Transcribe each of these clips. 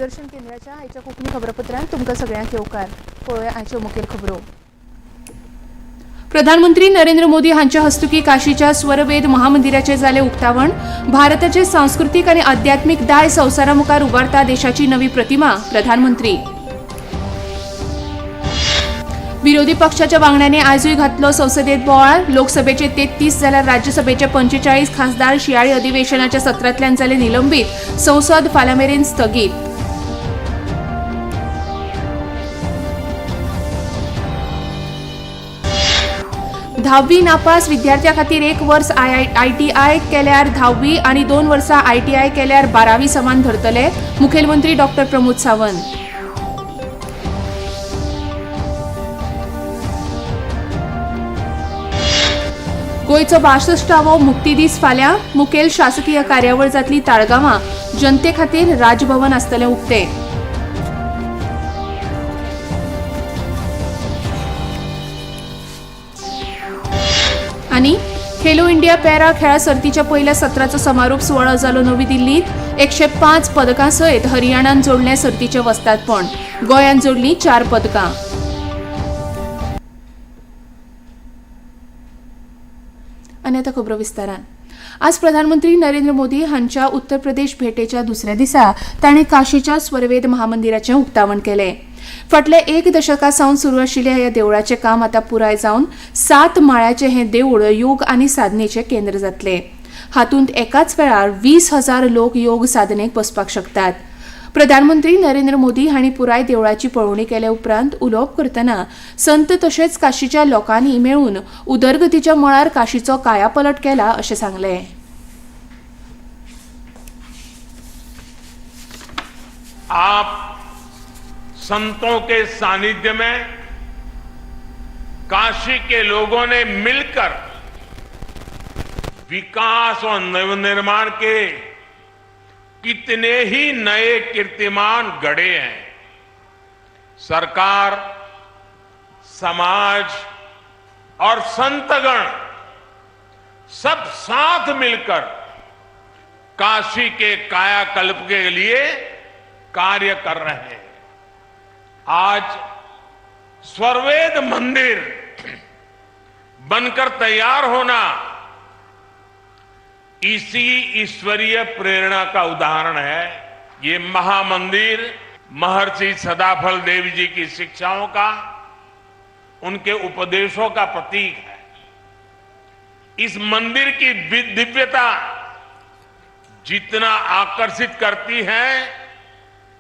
दूरदर्शन केंद्राच्या आयच्या कोंकणी खबरापत्रांत तुमकां सगळ्यांक येवकार. पळोवया आयच्यो मुखेल खबरो. प्रधानमंत्री नरेंद्र मोदी हांच्या हस्तुकी काशीच्या स्वरवेद महामंदिराचें जालें उक्तावण. भारताचे सांस्कृतीक आनी आध्यात्मीक दाय संवसारा मुखार उबारता देशाची नवी प्रतिमा. प्रधानमंत्री. विरोधी पक्षाच्या वांगड्यांनी आयजूय घातलो संसदेत बोवाळ. लोकसभेचे 33 जाल्यार राज्यसभेचे 45 खासदार शियाळी अधिवेशनाच्या सत्रांतल्यान जाले निलंबीत. संसद फाल्यां मेरेन स्थगीत. धावी नापास विद्यार्थ्यां खातीर 1 वर्स आयटीआय केल्यार 10वी आनी 2 वर्सां आयटीआय केल्यार 12वी समान धरतले. मुखेलमंत्री डॉक्टर प्रमोद सावंत. गोंयचो 62वो मुक्ती दीस फाल्यां. मुखेल शासकीय कार्यावळ जातली ताळगांवां. जनते खातीर राजभवन आसतलें उक्तें. आनी खेलो इंडिया पॅरा खेळा सर्तीच्या पयल्या सत्राचो समारोप सुवाळो जालो नवी दिल्लींत. 105 पदकां सयत हरियाणान जोडलें सर्तीचें वस्तादपण. गोंयान जोडलीं 4 पदकां. आनी आतां खबरो विस्तारान. आज प्रधानमंत्री नरेंद्र मोदी हांच्या उत्तर प्रदेश भेटेच्या दुसऱ्या दिसा तांणी काशीच्या स्वरवेद महामंदिराचें उक्तावण केलें. फाटल्या 1 दशका सावन सुरू आशिल्ल्या ह्या देवळाचें काम आतां पुराय जावन 7 माळ्याचें हें देवूळ योग आनी साधनेचें केंद्र जातलें. हातूंत एकाच वेळार 20,000 लोक योग साधनेक बसपाक शकतात. प्रधानमंत्री नरेंद्र मोदी हांणी पुराय देवळाची पळोवणी केल्या उपरांत उलोवप करतना संत तशेंच काशीच्या लोकांनी मेळून उदरगतीच्या मळार काशीचो कायापलट केला अशें सांगलें. आप संतों के सानिध्य में काशी के लोगों ने मिलकर विकास और नवनिर्माण के कितने ही नए कीर्तिमान गढ़े हैं। सरकार, समाज और संतगण सब साथ मिलकर काशी के कायाकल्प के लिए कार्य कर रहे हैं। आज स्वर्वेद मंदिर बनकर तैयार होना इसी ईश्वरीय प्रेरणा का उदाहरण है। ये महामंदिर महर्षि सदाफल देव जी की शिक्षाओं का, उनके उपदेशों का प्रतीक है। इस मंदिर की दिव्यता जितना आकर्षित करती है,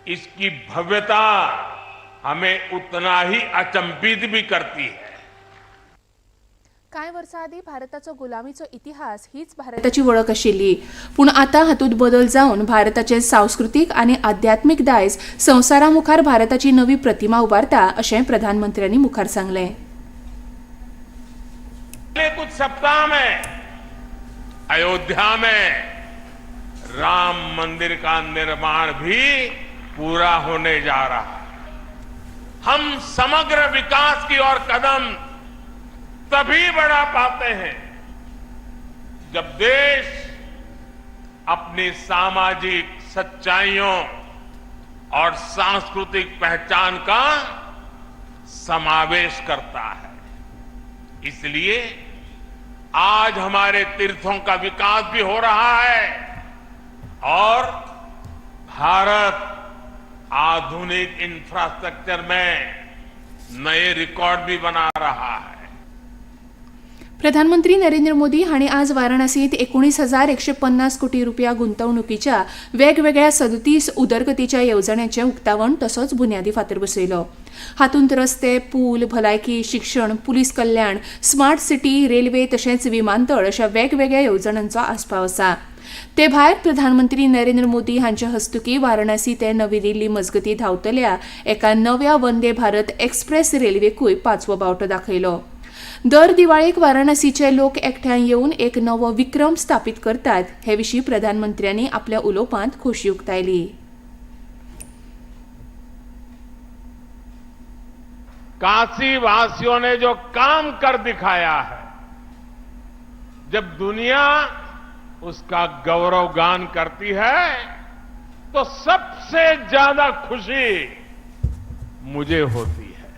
इसकी भव्यता हमें उतना ही अचंभित भी करती है। कांय वर्सां आदीं भारताचो गुलामीचो इतिहास हीच भारताची वळख आशिल्ली, पूण आतां हातूंत बदल जावन भारताचें सांस्कृतीक आनी आध्यात्मीक दायज संवसारा मुखार भारताची नवी प्रतिमा उबारता अशें प्रधानमंत्र्यांनी मुखार सांगलें. पिछले कुछ सप्ताह में अयोध्या में राम मंदिर का निर्माण भी पूरा होने जा रहा है। हम समग्र विकास की ओर कदम तभी बढ़ा पाते हैं जब देश अपनी सामाजिक सच्चाइयों और सांस्कृतिक पहचान का समावेश करता है। इसलिए आज हमारे तीर्थों का विकास भी हो रहा है और भारत आधुनिक इंफ्रास्ट्रक्चर में नए रिकॉर्ड भी बना रहा है। प्रधानमंत्री नरेंद्र मोदी हांणी आज वाराणसींत 19,150 कोटी रुपया गुंतवणुकीच्या वेगवेगळ्या 37 उदरगतीच्या येवजण्यांचें उक्तावण तसोच बुन्यादी फातर बसयलो. हातूंत रस्ते, पूल, भलायकी, शिक्षण, पुलीस कल्याण, स्मार्ट सिटी, रेल्वे तशेंच विमानतळ अशा वेगवेगळ्या येवजण्यांचो आस्पाव आसा. ते भायर प्रधानमंत्री नरेंद्र मोदी हांच्या हस्तुकी वाराणसी ते नवी दिल्ली मजगती धांवतल्या एका नव्या वंदे भारत एक्सप्रेस रेल्वेकूय 5वो बावटो दाखयलो. दर दिवाळेक वाराणसीचे लोक एकठांय येवन एक नवो विक्रम स्थापीत करतात हे विशीं प्रधानमंत्र्यांनी आपल्या उलोवपांत खोशी उक्तायली. काशी वासियों ने जो काम कर दिखाया है, जब दुनिया उसका गौरवगान करती है तो सबसे ज्यादा खुशी मुझे होती है।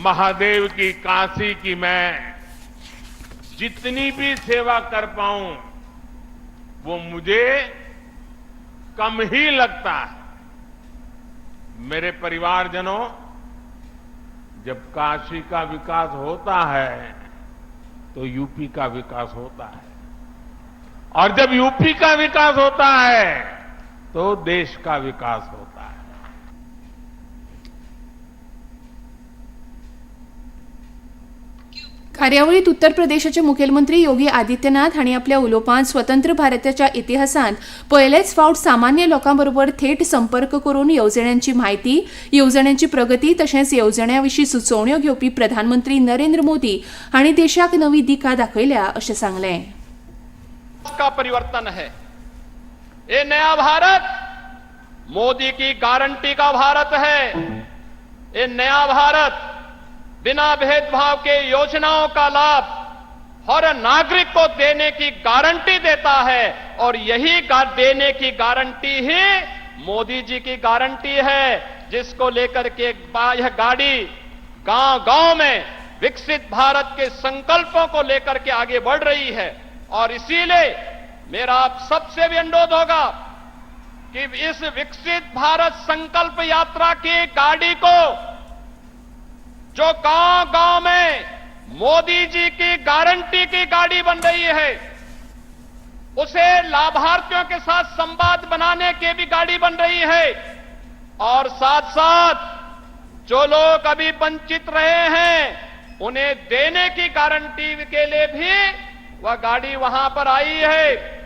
महादेव की काशी की मैं जितनी भी सेवा कर पाऊं वो मुझे कम ही लगता है। मेरे परिवारजनों, जब काशी का विकास होता है तो यूपी का विकास होता है और जब यूपी का विकास होता है तो देश का विकास होता है। कार्यावळीत उत्तर प्रदेशाचे मुखेलमंत्री योगी आदित्यनाथ हांणी आपल्या उलोवपांत स्वतंत्र भारताच्या इतिहासांत पयलेच फावट सामान्य लोकां बरोबर थेट संपर्क करून येवजण्यांची म्हायती, येवजण्यांची प्रगती तशेंच येवजण्यां विशीं सुचोवण्यो घेवपी प्रधानमंत्री नरेंद्र मोदी हांणी देशाक नवी दिका दाखयल्या अशें सांगलें। का परिवर्तन है ये नया भारत, मोदी की गारंटी का भारत है। ये नया भारत बिना भेदभाव के योजनाओं का लाभ हर नागरिक को देने की गारंटी देता है और यही देने की गारंटी ही मोदी जी की गारंटी है, जिसको लेकर के यह गाड़ी गांव-गांव में विकसित भारत के संकल्पों को लेकर के आगे बढ़ रही है। और इसीलिए मेरा आप सबसे भी अनुरोध होगा कि इस विकसित भारत संकल्प यात्रा की गाड़ी को जो गांव-गांव में मोदी जी की गारंटी की गाड़ी बन रही है, उसे लाभार्थियों के साथ संवाद बनाने की भी गाड़ी बन रही है और साथ-साथ जो लोग अभी वंचित रहे हैं उन्हें देने की गारंटी के लिए भी वह गाड़ी वहां पर आई है।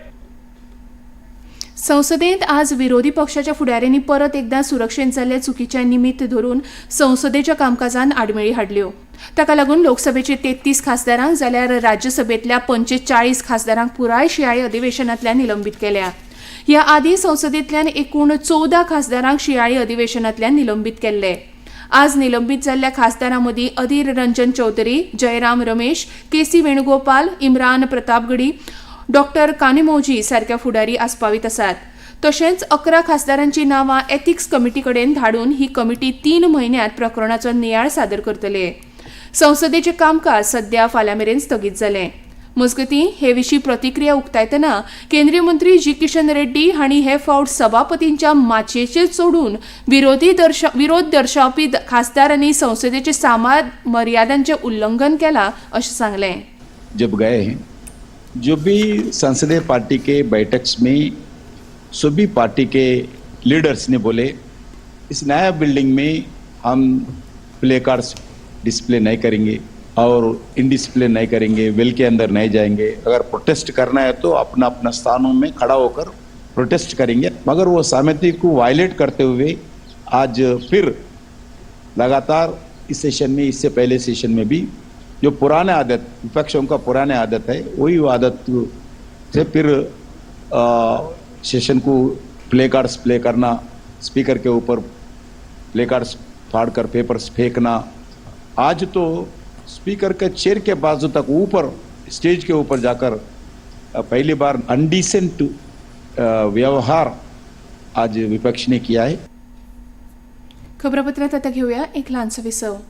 संसदेत आज विरोधी पक्षाच्या फुडाऱ्यांनी परत एकदा सुरक्षेंत जाल्ल्या चुकीच्या निमित्त धरून संसदेच्या कामकाजान आडमेळी हाडल्यो। ताका लागून लोकसभेचे 33 खासदारांक जाल्यार राज्यसभेंतल्या 45 खासदारांक पुराय शिंयाळी अधिवेशनांतल्यान निलंबीत केल्या। ह्या आदीं संसदेंतल्यान एकूण 14 खासदारांक शिंयाळी अधिवेशनांतल्यान निलंबीत केल्ले। आज निलंबीत जाल्ल्या खासदारां मदीं Adhir Ranjan Chowdhury, Jairam Ramesh, K C Venugopal, Imran Pratapgarhi, doctor Kanimozhi सारक्या फुडारी आस्पावीत आसात। तशेंच 11 खासदारांची नांवां एथिक्स कमिटी कडेन धाडून ही कमिटी 3 म्हयन्यांत प्रकरणाचो नियाळ सादर करतले। संसदेचें कामकाज सध्या फाल्यां मेरेन स्थगीत जालें। मजगतीं हे विशीं प्रतिक्रिया उक्तायतना केंद्रीय मंत्री जी किशन रेड्डी हांणी हे फावट सभापतींच्या माचयेचेर चडून विरोध दर्शावपी खासदारांनी संसदेचे सामाद मर्यादांचें उल्लंघन केलां अशें सांगलें। जब गए हैं, जो भी संसदीय पार्टी के बैठक में सभी पार्टी के लीडर्स ने बोले, इस नया बिल्डिंग में हम प्ले कार्ड्स डिस्प्ले नहीं करेंगे और इन डिस्प्ले नहीं करेंगे, वेल के अंदर नहीं जाएंगे। अगर प्रोटेस्ट करना है तो अपना अपना स्थानों में खड़ा होकर प्रोटेस्ट करेंगे। मगर वो सहमति को वायलेट करते हुए आज फिर लगातार इस सेशन में, इससे पहले सेशन में भी जो पुराने आदत, विपक्षों का पुराने आदत है, वही आदत से फिर सेशन को प्ले कार्ड्स प्ले करना, स्पीकर के ऊपर प्ले कार्ड्स फाड़ कर पेपर्स फेंकना। आज तो स्पीकर के चेयर के बाजू तक ऊपर स्टेज के ऊपर जाकर पहली बार अनडिसेंट व्यवहार आज विपक्ष ने किया है। खबरापत्रात आता घेऊया एक ल्हानसो विसव।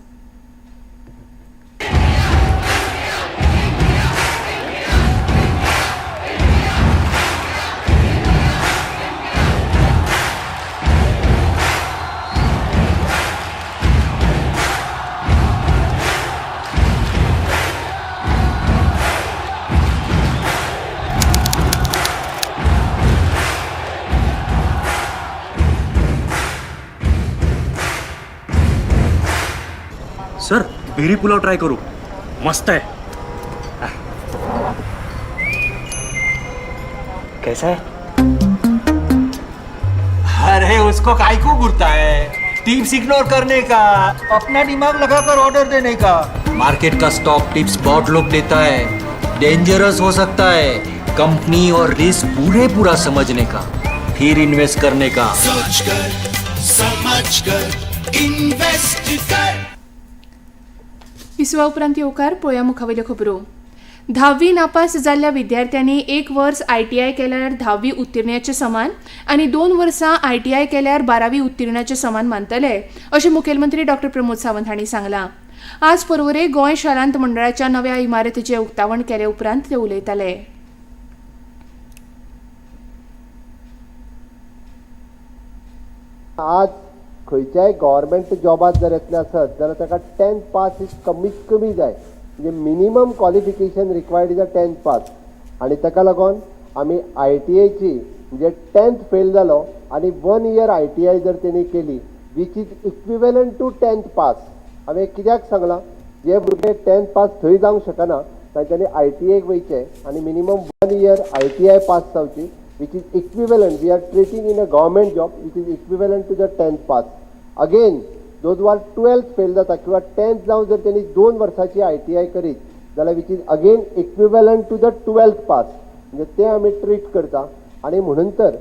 सर, बेरी पुलाव ट्राई करू, मस्त है। कैसा है? अरे उसको काय को घूरता है? टिप्स इग्नोर करने का, अपना दिमाग लगाकर ऑर्डर देने का। मार्केट का स्टॉक टिप्स बहुत लोग देता है, डेंजरस हो सकता है। कंपनी और रिस्क पूरे पूरा समझने का, फिर इन्वेस्ट करने का। सोच कर, समझ कर, इन्वेस्ट कर। विसवा उपरांत येवकार. पळोवया मुखावयल्यो खबरो। धावी नापास जाल्ल्या विद्यार्थ्यांनी एक वर्स आयटीआय केल्यार धावी उत्तीर्ण्याचे समान आनी 2 वर्सां आयटीआय केल्यार 12वी उत्तीर्णाचे समान मानतले अशें मुखेलमंत्री डॉ प्रमोद सावंत हांणी सांगलां. आज पर्वरे गोंय शालांत मंडळाच्या नव्या इमारतीचें उक्तावण केले उपरांत ते उलयताले. आज खंयच्याय गव्हर्मेंट जॉबात जर येतले आसत जाल्यार ताका 10th pass is कमीत कमी जाय, म्हणजे minimum qualification required is a 10th pass. आनी ताका लागून आमी आयटीआयची म्हणजे 10th fail जालो आनी 1 इयर आयटीआय जर तेणी केली which is equivalent to 10th pass. हांवें कित्याक सांगलां, जे भुरगे 10th pass थंय जावंक शकना तांच्यांनी आयटीआयक वयचें आनी मिनिमम 1 इयर आयटीआय पास जावची which is equivalent, we are treating in a government job which is equivalent to the 10th pass. Again, those who are 12th fail जाता किंवा 10th जावन जर तेणी 2 वर्साची आयटीआय करीत जाल्यार which is again equivalent to the 12th pass, म्हणजे ते आमी ट्रीट करता. आनी म्हणून तर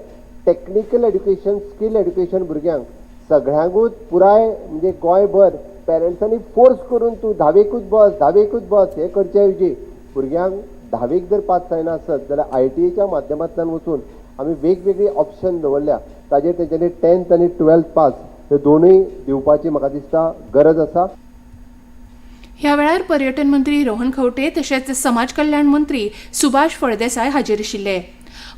टॅक्निकल एड्युकेशन, स्कील एड्युकेशन भुरग्यांक सगळ्यांकूच पुराय म्हणजे गोंयभर पेरंट्सांनी फोर्स करून तूं धावेकूच बस धावेकूच बस हें करचे ऐवजी भुरग्यांक धावेक जर पास जायना आसत जाल्यार आयटीआयच्या माध्यमांतल्यान वचून आमी वेगवेगळी ऑप्शन दवरल्या, ताजेर तेंच्यांनी 10th आनी 12th pass हे दोनूय दिवपाची म्हाका दिसता गरज आसा. ह्या वेळार पर्यटन मंत्री रोहन खंवटे तशेंच समाज कल्याण मंत्री सुभाष फळदेसाय हाजीर आशिल्ले.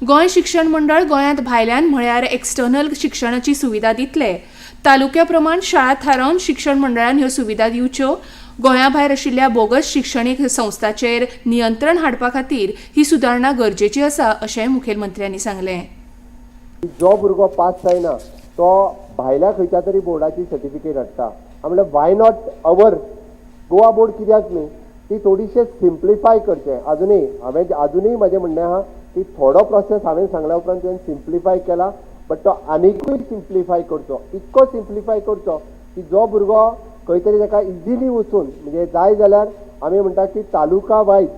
गोंय शिक्षण मंडळ गोंयांत भायल्यान म्हळ्यार एक्सटर्नल शिक्षणाची सुविधा दितले. तालुक्या प्रमाण शाळा थारावन शिक्षण मंडळान ह्यो सुविधा दिवच्यो. गोंया भायर आशिल्ल्या बोगस शिक्षणीक संस्थांचेर नियंत्रण हाडपा खातीर ही सुदारणा गरजेची आसा अशें मुखेलमंत्र्यांनी सांगलें. जो भुरगो पास जायना तो भायल्या खंयच्या तरी बोर्डाची सर्टिफिकेट हाडटा. म्हणल्यार why not our Goa board कित्याक न्ही, ती थोडीशें सिम्प्लिफाय करचें. आजुनूय हांवें आजुनूय म्हजें म्हणणें आहा की थोडो प्रोसेस हांवें सांगल्या उपरांत तुवें सिम्प्लिफाय केला, बट तो आनिकूय सिम्प्लिफाय करचो, इतको सिम्प्लिफाय करचो की जो भुरगो खंय तरी ताका इजिली वचून म्हणजे जाय जाल्यार आमी म्हणटा की तालुका वायज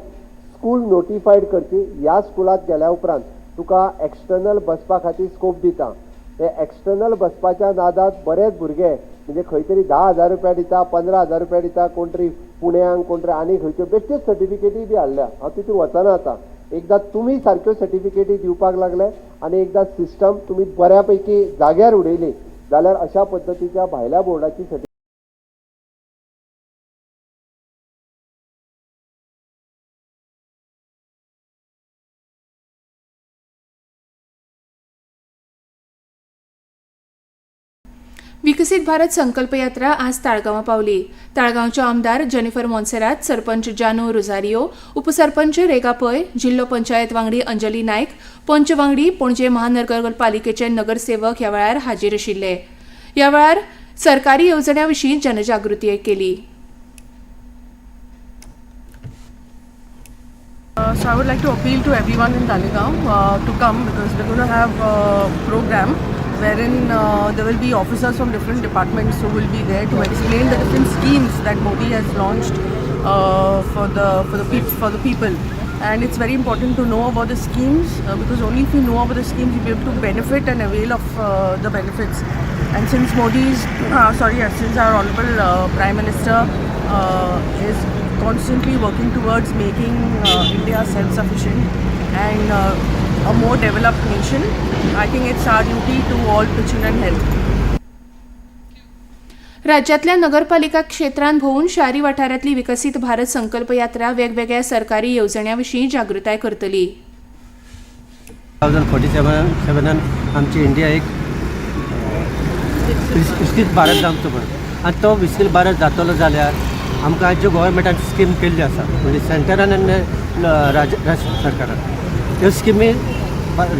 स्कूल नोटिफायड करची. ह्या स्कुलांत गेल्या उपरांत तुका एक्सटर्नल बसपा खातीर स्कोप दिता. हे एक्सटर्नल बसपाच्या नादात बरेच भुरगे म्हणजे खंय तरी 10,000 रुपया दिता, 15,000 रुपया दिता, कोण तरी पुण्याक कोण तरी आनी खंयच्यो बेश्ट्यो सर्टिफिकेटी बी हाडल्या. हांव तितून वचना आतां. एकदां तुमी सारक्यो सर्टिफिकेटी दिवपाक लागले आनी एकदां सिस्टम तुमी बऱ्या पैकी जाग्यार उडयली जाल्यार अशा पद्दतीच्या भायल्या बोर्डाची सर्टिफिकेट. विकसीत भारत संकल्प यात्रा आज ताळगांवां पावली. ताळगांवच्यो आमदार जेनिफर मोन्सेरात, सरपंच जानू रोजारियो, उपसरपंच रेगा पै, जिल्लो पंचायत वांगडी अंजली नायक, पंच वांगडी, पणजे महानगरपालिकेचे नगरसेवक ह्या वेळार हाजीर आशिल्ले. ह्या वेळार सरकारी येवजण्यां विशीं जनजागृती केली. So I would like to appeal to everyone in Taleigao to come, because we're going to have a program wherein there will be officers from different departments who will be there to explain the different schemes that Modi has launched for the people. And it's very important to know about the schemes because only if you know about the schemes you'll be able to benefit and avail of the benefits. And since since our Honorable Prime Minister is constantly working towards making India self-sufficient and a more developed nation, I think it's our duty to all pitch in and help. राज्यातल्या नगरपालिका क्षेत्रांत भोंवून शारी वाठारांतली विकसीत भारत संकल्प यात्रा वेगवेगळ्या सरकारी येवजण्यां विशीं जागृताय करतली. 2047 आमची इंडिया एक विकसीत भारत जावचो म्हणून, आनी तो विकसीत भारत जातलो जाल्यार आमकां ज्यो गोवोरमेंटान स्कीम केल्ली आसा म्हणजे सेंटरान आनी राज्य सरकारान ह्यो स्किमी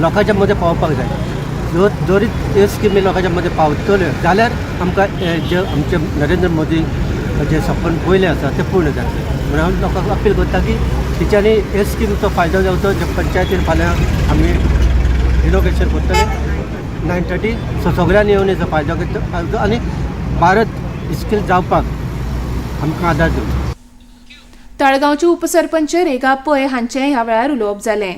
लोकांच्या मदें पावपाक जाय. ह्यो जरी ह्यो स्किमी लोकांच्या मदें पावतल्यो जाल्यार आमकां जे आमचे नरेंद्र मोदी जे सपन पयलें आसा तें पूर्ण जातलें. म्हणून हांव लोकांक अपील करता की तेच्यांनी हे स्किमीचो फायदो जावचो. जे पंचायतीन फाल्यां आमी इनोग्रेशन करतले 9:30, सो सगळ्यांनी येवन हेचो फायदो घेवचो आनी भारत स्कील जावपाक आमकां आदार दिवचो. ताळगांवचे उपसरपंच रेगा पै हांचें ह्या वेळार उलोवप जालें.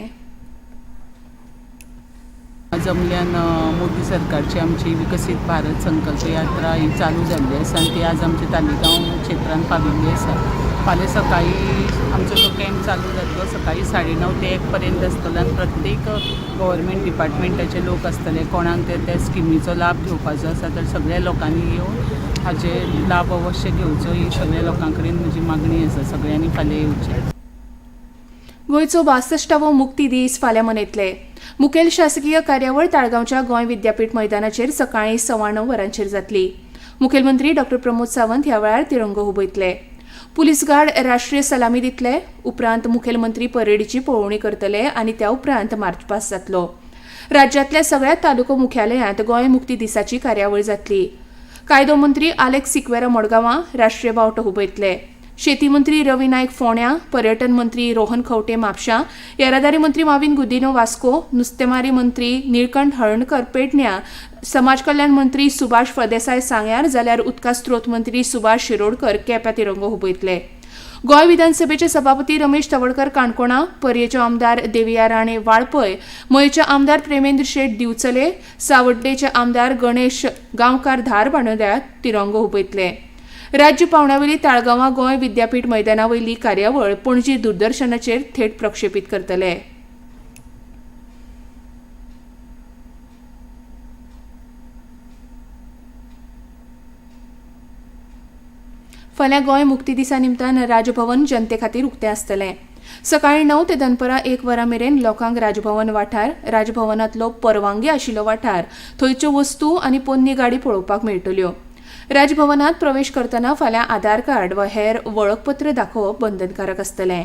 जमल्यान मोदी सरकारची आमची विकसीत भारत संकल्प यात्रा ही चालू जाल्ली आसा आनी ती आज आमच्या तालिगांव क्षेत्रांत पाविल्ली आसा. फाल्यां सकाळीं आमचो तो कॅम्प चालू जातलो. सकाळीं 9:30 ते 1 पर्यंत आसतलो आनी प्रत्येक गव्हर्मेंट डिपार्टमेंटाचे लोक आसतले. कोणाक ते त्या स्किमीचो लाभ घेवपाचो आसा तर सगळ्या लोकांनी येवन हाजे लाभ अवश्य घेवचो ही सगळ्या लोकां कडेन म्हजी मागणी आसा. सगळ्यांनी फाल्यां येवचें. गोंयचो 62वो मुक्ती दीस फाल्यां मनयतले. मुखेल शासकीय कार्यावळ ताळगांवच्या गोंय विद्यापीठ मैदानाचेर सकाळीं 9:15 वरांचेर जातली. मुखेलमंत्री डॉ प्रमोद सावंत ह्या वेळार तिरंगो हुबयतले. पुलीस गार्ड राष्ट्रीय सलामी दितले. उपरांत मुखेलमंत्री परेडीची पळोवणी करतले आनी त्या उपरांत मार्चपास जातलो. राज्यांतल्या सगळ्या तालुको मुख्यालयांत गोंय मुक्ती दिसाची कार्यावळ जातली. कायदो मंत्री आलेक्स सिक्वेरा मडगांवां राष्ट्रीय बावटो हुबयतले. शेती मंत्री रवी नायक फोंड्या, पर्यटन मंत्री रोहन खंवटे म्हापशां, येरादारी मंत्री माविन गुदिनो वास्को, नुस्तेमारी मंत्री निळकंठ हळर्णकर पेडण्यां, समाज कल्याण मंत्री सुभाष फळदेसाय सांग्यार, जाल्यार उदका स्त्रोत मंत्री सुभाष शिरोडकर केप्यां तिरंगो हुबयतले. गोंय विधानसभेचे सभापती रमेश तवडकर काणकोणा, पर्येचे आमदार देविया राणे वाळपय, मयेचे आमदार प्रेमेंद्र शेट दिवचले, सावड्डेचे आमदार गणेश गांवकार धारबांदोड्यां तिरंगो हुबयतले. राज्य पावंड्यावेली ताळगांवां गोंय विद्यापीठ मैदाना वयली कार्यावळ पणजी दूरदर्शनाचेर थेट प्रक्षेपीत करतले. फाल्यां गोंय मुक्ती दिसा निमतान राजभवन जनते खातीर उक्तें आसतलें. सकाळीं 9 ते दनपरां 1 वरां मेरेन लोकांक राजभवन वाठार, राजभवनांतलो परवानगी आशिल्लो वाठार, थंयच्यो वस्तू आनी पोन्नी गाडी पळोवपाक मेळटल्यो. राजभवनांत प्रवेश करतना फाल्यां आधार कार्ड वा हेर वळखपत्र दाखोवप बंधनकारक आसतलें.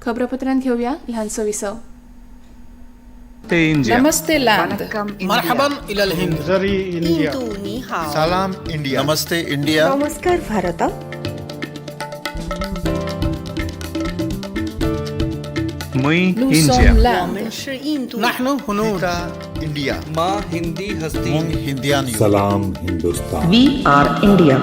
खबरापत्रांत घेवया ल्हानसो विसव. नमस्ते लैंड. मरहबन इलल हिंद. जरी इंडिया. सलाम इंडिया. नमस्ते इंडिया. नमस्कार भारत. मै इंडिया. नहनु हुनूद. इंडिया. मां हिंदी हस्ती. मुंग हिंदियान. सलाम हिंदुस्तान. We are India.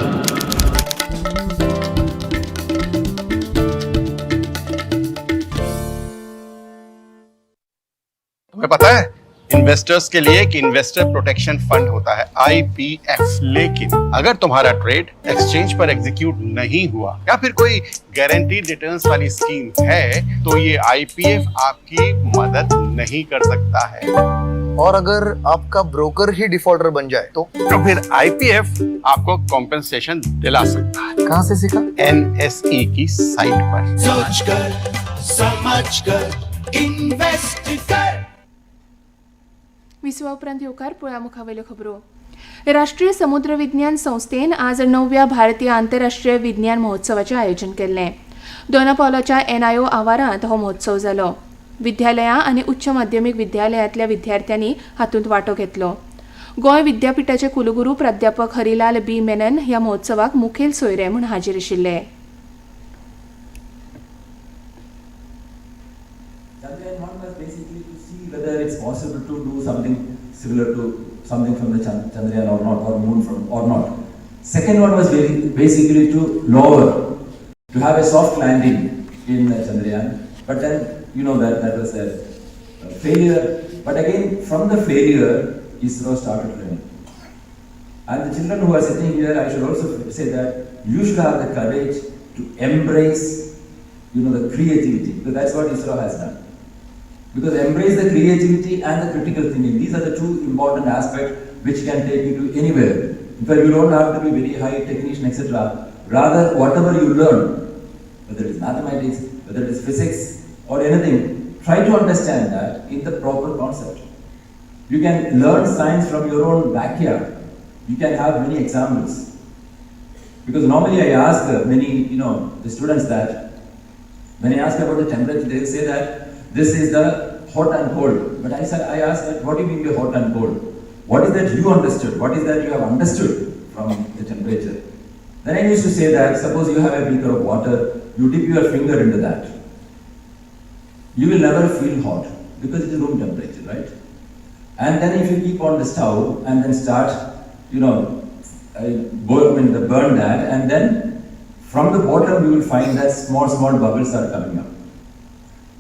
तुम्हें पता है इन्वेस्टर्स के लिए एक इन्वेस्टर प्रोटेक्शन फंड होता है IPF। लेकिन अगर तुम्हारा ट्रेड एक्सचेंज पर एग्जीक्यूट नहीं हुआ या फिर कोई गारंटीड रिटर्न्स वाली स्कीम है तो ये IPF आपकी मदद नहीं कर सकता है। और अगर आपका ब्रोकर ही डिफॉल्टर बन जाए तो फिर IPF आपको कॉम्पेंसेशन दिला सकता है। कहाँ से सीखा? NSE की साइट पर। सोच कर, समझ कर, इन्वेस्ट कर। विसवा उपरांत येवकार पळया मुखावेल्यो खबरो. राष्ट्रीय समुद्र विज्ञान संस्थेन आज 9व्या भारतीय आंतरराष्ट्रीय विज्ञान महोत्सवाचें आयोजन केल्लें. दोना पावलाच्या NIO आवारांत हो महोत्सव जालो. विद्यालयां आनी उच्च माध्यमीक विद्यालयांतल्या विद्यार्थ्यांनी हातूंत वांटो घेतलो. गोंय विद्यापिठाचे कुलगुरू प्राध्यापक हरिलाल बी मेनन ह्या महोत्सवाक मुखेल सोयरे म्हूण हाजीर आशिल्ले. Whether it's possible to do something similar to something from the Chandrayaan or not, or moon from or not. Second one was very basically to lower, to have a soft landing in Chandrayaan. But then you know that was a failure. But again, from the failure, ISRO started learning. And the children who are sitting here, I should also say that you should have the courage to embrace, you know, the creativity, because that's what ISRO has done. Because embrace the creativity and the critical thinking. These are the two important aspects which can take you to anywhere. In fact, you don't have to be very high technician, etc. Rather, whatever you learn, whether it is mathematics, whether it is physics or anything, try to understand that in the proper concept. You can learn science from your own backyard. You can have many examples. Because normally I ask many, you know, the students that, when I ask about the temperature, they say that this is the hot and cold. But I asked that, what do you mean by hot and cold? What is that you understood? What is that you have understood from the temperature? Then I used to say that, suppose you have a beaker of water, you dip your finger into that. You will never feel hot because it is room temperature, right? And then if you keep on the stove and then start, you know, burn that, and then from the bottom you will find that small bubbles are coming up.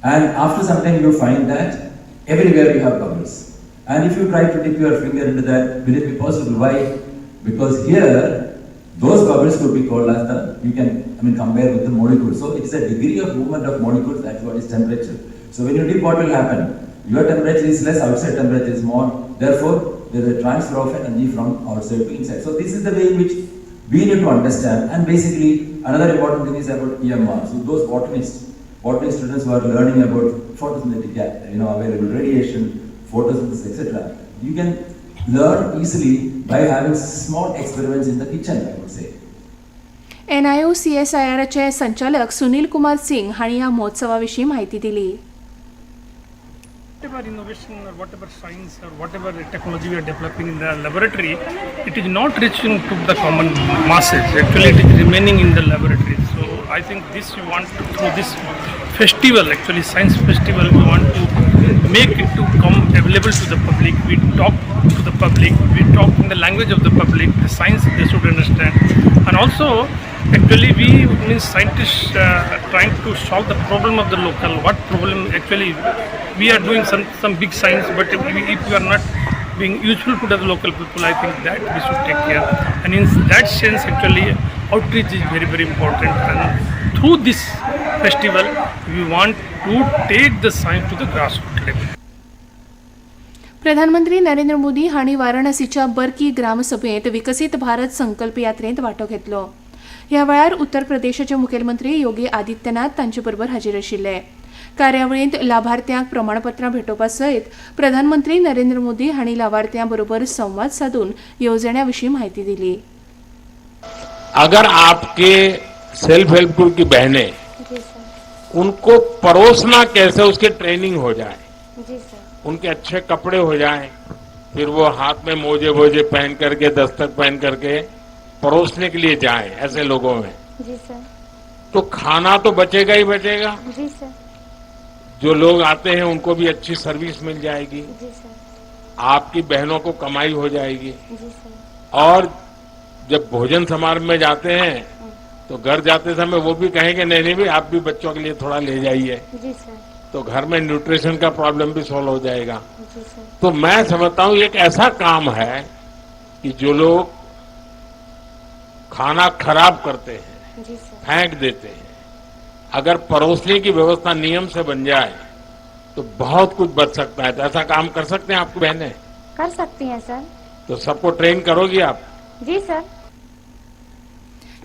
And after some time you find that everywhere you have bubbles. And if you try to dip your finger into that, will it be possible? Why? Because here, those bubbles could be called as the, you can, I mean, compare with the molecules. So it is a degree of movement of molecules, that's what is temperature. So when you dip, what will happen? Your temperature is less, outside temperature is more. Therefore, there is a transfer of energy from outside to inside. So this is the way in which we need to understand. And basically, another important thing is about EMR. So those botany students who are learning about photosynthetic, available radiation, photosynthesis, etc. You can learn easily by having small experiments in the kitchen, I would say. NIO सीएसआयआरचे संचालक सुनील कुमार सिंग हांणी ह्या महोत्सवा विशीं म्हायती दिली. Whatever innovation or whatever science or whatever technology we are developing in the laboratory, it is not reaching to the common masses. Actually, it is remaining in the laboratory. So I think this we want to, through this festival, actually science festival, we want to make it to come available to the public. We talk to the public, we talk in the language of the public, the science they should understand. And also, actually we means scientists trying to solve the problem of the local, what problem actually we are doing some big science, but if we are not being useful to the local people, I think that we should take care. And in that sense, actually, outreach is very, very important. And through this festival, we want to take the science to the grassroots level. प्रधानमंत्री नरेंद्र मोदी हांणी वाराणसीच्या बर्की ग्रामसभेंत विकसीत भारत संकल्प यात्रेंत वांटो घेतलो. ह्या वेळार उत्तर प्रदेशाचे मुखेलमंत्री योगी आदित्यनाथ तांचे बरोबर हाजीर आशिल्ले. कार्यावळींत लाभार्थ्यांक प्रमाणपत्रां भेटोवपा सयत प्रधानमंत्री नरेंद्र मोदी हांणी लावार्थ्यां बरोबर संवाद सादून येवजण्यां विशीं म्हायती दिली. अगर आपके सेल्फ हेल्प ग्रुप की बहनें, उनको परोसना कैसे उसकी ट्रेनिंग हो जाए, जी सर, उनके अच्छे कपड़े हो जाएं, फिर वो हाथ में मोजे वोजे पहन करके, दस्तक पहन करके परोसने के लिए जाएं ऐसे लोगों में, जी सर, तो खाना तो बचेगा ही बचेगा, जी सर, जो लोग आते हैं उनको भी अच्छी सर्विस मिल जाएगी, जी सर, आपकी बहनों को कमाई हो जाएगी, जी सर, और जब भोजन समारोह में जाते हैं तो घर जाते समय वो भी कहेंगे नहीं नहीं भाई आप भी बच्चों के लिए थोड़ा ले जाइए, जी सर, तो घर में न्यूट्रिशन का प्रॉब्लम भी सॉल्व हो जाएगा। जी सर। तो मैं समझता हूँ एक ऐसा काम है कि जो लोग खाना खराब करते हैं, जी सर, फेंक देते हैं, अगर परोसने की व्यवस्था नियम से बन जाए तो बहुत कुछ बच सकता है। तो ऐसा काम कर सकते हैं आपकी बहनें? कर सकती हैं सर। तो सबको ट्रेन करोगी आप? जी सर।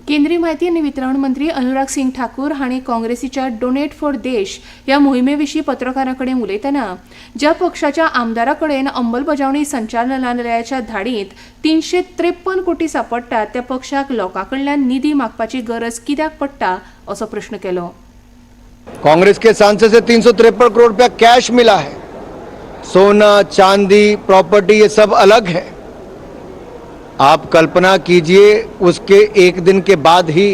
केंद्रीय माहिती आनी वितरण मंत्री अनुराग सिंग ठाकूर हांणी काँग्रेसीच्या डोनेट फॉर देश ह्या मोहिमे विशीं पत्रकारां कडेन उलयतना ज्या पक्षाच्या आमदारा कडेन अंमलबजावणी संचालनालयाच्या धाडींत 353 कोटी सांपडटात त्या पक्षाक लोकां कडल्यान निधी मागपाची गरज कित्याक पडटा असो प्रश्न केलो. कांग्रेस के सांसद से 353 करोड़ रुपया कैश मिला है. सोना चांदी प्रॉपर्टी ये सब अलग है. आप कल्पना कीजिए उसके एक दिन के बाद ही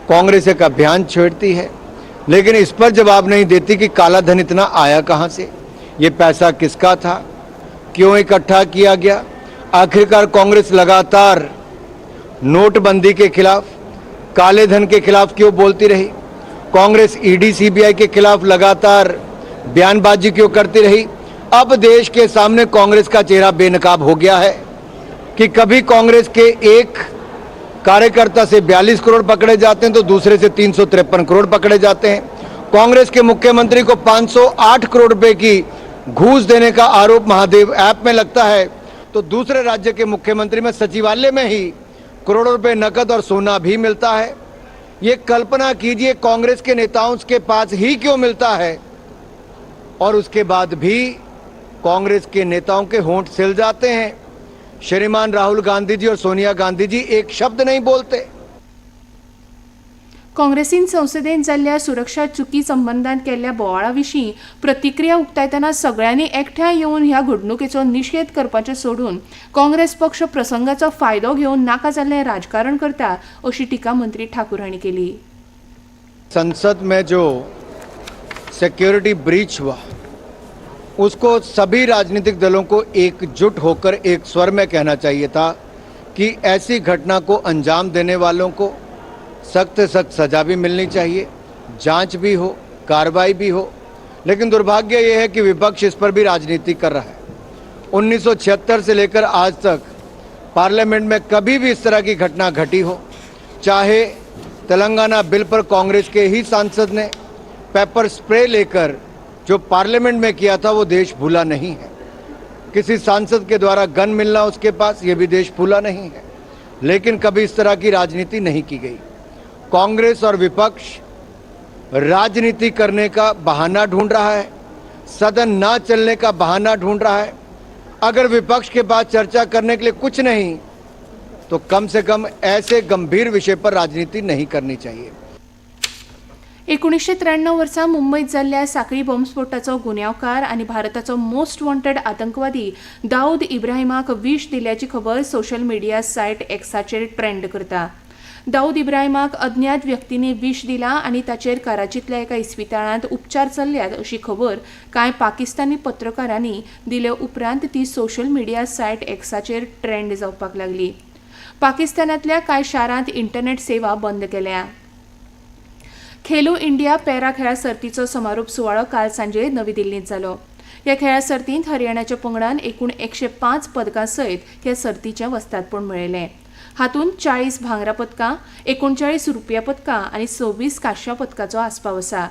कांग्रेस एक अभियान छेड़ती है, लेकिन इस पर जवाब नहीं देती कि काला धन इतना आया कहां से, ये पैसा किसका था, क्यों इकट्ठा किया गया। आखिरकार कांग्रेस लगातार नोटबंदी के खिलाफ, काले धन के खिलाफ क्यों बोलती रही, कांग्रेस ईडी सीबीआई के खिलाफ लगातार बयानबाजी क्यों करती रही। अब देश के सामने कांग्रेस का चेहरा बेनकाब हो गया है कि कभी कांग्रेस के एक कार्यकर्ता से 42 करोड़ पकड़े जाते हैं तो दूसरे से 353 करोड़ पकड़े जाते हैं। कांग्रेस के मुख्यमंत्री को 508 करोड़ रुपए की घूस देने का आरोप महादेव ऐप में लगता है तो दूसरे राज्य के मुख्यमंत्री में सचिवालय में ही करोड़ों रुपए नकद और सोना भी मिलता है। ये कल्पना कीजिए कांग्रेस के नेताओं के पास ही क्यों मिलता है, और उसके बाद भी कांग्रेस के नेताओं के होंठ सिल जाते हैं। श्रीमान राहुल गांधी जी और सोनिया गांधी जी एक शब्द नहीं बोलते। काँग्रेसीन संसदेन जाल्ल्या सुरक्षा चुकी संबंदान केल्ल्या बोवाळा विशीं प्रतिक्रिया उक्तायतना सगळ्यांनी एकठांय येवन ह्या घडणुकेचो निशेध करपाचें सोडून काँग्रेस पक्ष प्रसंगाचो फायदो घेवन नाका जाल्लें राजकारण करता अशी टिका मंत्री ठाकूर हांणी केली. संसद में जो सिक्योरिटी ब्रीच हुआ उसको सभी राजनीतिक दलों को एकजुट होकर एक स्वर में कहना चाहिए था कि ऐसी घटना को अंजाम देने वालों को सख्त से सख्त सजा भी मिलनी चाहिए, जांच भी हो, कार्रवाई भी हो। लेकिन दुर्भाग्य ये है कि विपक्ष इस पर भी राजनीति कर रहा है। 1976 से लेकर आज तक पार्लियामेंट में कभी भी इस तरह की घटना घटी हो, चाहे तेलंगाना बिल पर कांग्रेस के ही सांसद ने पेपर स्प्रे लेकर जो पार्लियामेंट में किया था वो देश भूला नहीं है। किसी सांसद के द्वारा गन मिलना उसके पास, ये भी देश भूला नहीं है। लेकिन कभी इस तरह की राजनीति नहीं की गई। कांग्रेस और विपक्ष राजनीति करने का बहाना ढूंढ रहा है, सदन ना चलने का बहाना ढूंढ रहा है। अगर विपक्ष के पास चर्चा करने के लिए कुछ नहीं तो कम से कम ऐसे गंभीर विषय पर राजनीति नहीं करनी चाहिए। 1993 वर्सा मुंबयत जाल्ल्या साखळी बॉम्बस्फोटाचो गुन्यांवकार आनी भारताचो मोस्ट वॉन्टेड आतंकवादी दाऊद इब्राहिमाक विश दिल्याची खबर सोशल मिडिया सायट एक्साचेर ट्रेंड करता. दाऊद इब्राहिमाक अज्ञात व्यक्तींनी विश दिला आनी ताचेर कराचींतल्या एका इस्पितळांत उपचार चल्ल्यात अशी खबर कांय पाकिस्तानी पत्रकारांनी दिले उपरांत ती सोशल मिडिया सायट एक्साचेर ट्रेंड जावपाक लागली. पाकिस्तानांतल्या कांय शारांत इंटरनेट सेवा बंद केल्या. खेलो इंडिया पॅरा खेळा सर्तीचो समारोप सुवाळो काल सांजे नवी दिल्लींत जालो. ह्या खेळा सर्तींत हरियाणाच्या पंगडान एकूण 105 पदकां सयत ह्या सर्तीचें वस्तादपण मेळयलें. हातूंत 40 भांगरा पदकां, 39 रुपया पदकां आनी 26 कांश्या पदकाचो आस्पाव आसा.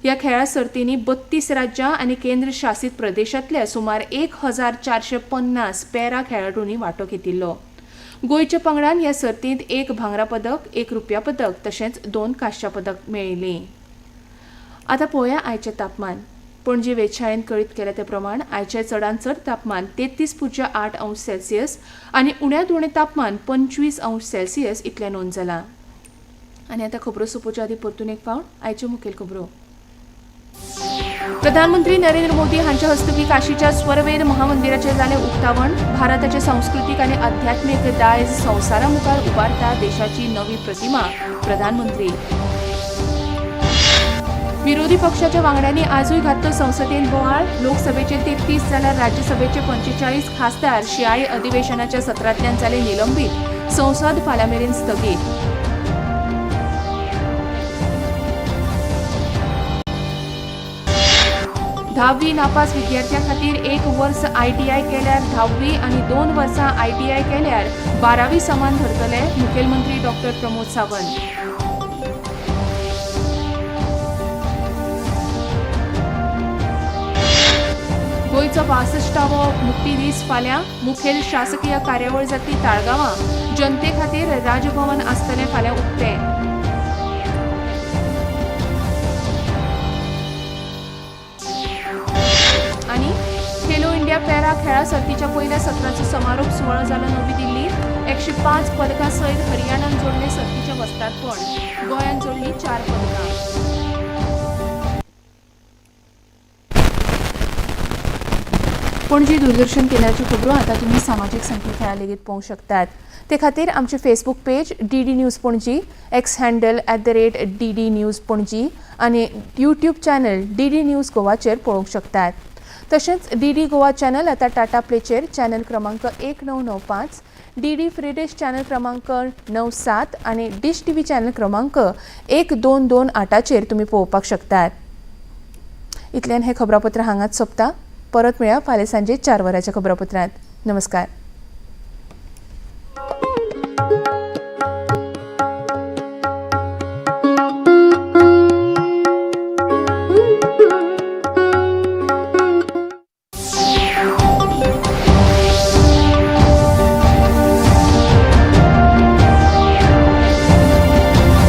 ह्या खेळा सर्तींनी 32 राज्यां आनी केंद्र शासीत प्रदेशांतल्या सुमार 1450 पॅरा खेळाडूंनी वांटो घेतिल्लो. गोंयच्या पंगडान ह्या सर्तींत 1 भांगरा पदक, 1 रुपया पदक तशेंच 2 कांश्या पदक मेळयलीं. आतां पळोवया आयचें तापमान. पणजी वेधशाळेन कळीत केल्या ते प्रमाण आयचें चडांत चड तापमान 33.8 अंश सेल्सियस आनी उण्यांत उणें तापमान 25 अंश सेल्सियस इतलें नोंद जालां. आनी आतां खबरो सोंपोवच्या आदीं परतून एक फावट आयच्यो मुखेल खबरो. प्रधानमंत्री नरेंद्र मोदी हांच्या हस्तुकीं काशीच्या स्वरवेद महामंदिराचें जालें उक्तावण. भारताचें सांस्कृतीक आनी आध्यात्मीक दायज संवसारा मुखार उबारता देशाची नवी प्रतिमा. प्रधानमंत्री. विरोधी पक्षाच्या वांगड्यांनी आजूय घातलो संसदेंत बोवाळ. लोकसभेचे 33 जाल्यार राज्यसभेचे 45 खासदार शिंयाळी अधिवेशनाच्या सत्रांतल्यान जाले निलंबीत. संसद फाल्यां मेरेन स्थगीत. धावी नापास विद्यार्थ्यां खातीर 1 वर्स आयटीआय केल्यार 10वी आनी 2 वर्सां आयटीआय केल्यार 12वी समान धरतले. मुखेलमंत्री डॉक्टर प्रमोद सावंत. गोंयचो 62वो मुक्ती दीस फाल्यां. मुखेल शासकीय कार्यावळ जातली ताळगांवां. जनते खातीर राजभवन आसतलें फाल्यां उक्तें. आनी खेलो इंडिया पॅरा खेळा सर्तीच्या पयल्या सत्राचो समारोप सुवाळो जालो नवी दिल्लीत. 105 पदकां सयत हरियाणान जोडलें सर्तीचें वस्तादपण. गोंयान जोडलीं 4 पदकां. पणजी दूरदर्शन केंद्राच्यो खबरो आतां तुमी सामाजीक संकेतथळां लेगीत पळोवंक शकतात. ते खातीर आमचें Facebook page DD news Panaji, X handle @DD news Panaji आनी यूट्यूब चॅनल DD news गोवाचेर पळोवंक शकतात. तशेंच DD Goa channel आतां टाटा प्लेचेर चॅनल क्रमांक 1995, DD free डिश चॅनल क्रमांक 97 आनी डिश टीव्ही चॅनल क्रमांक 1228चेर तुमी पळोवपाक शकतात. इतल्यान हें खबरापत्र हांगाच सोंपता. परत मेळया फाल्यां सांजे 4 वरांच्या खबरापत्रांत. नमस्कार.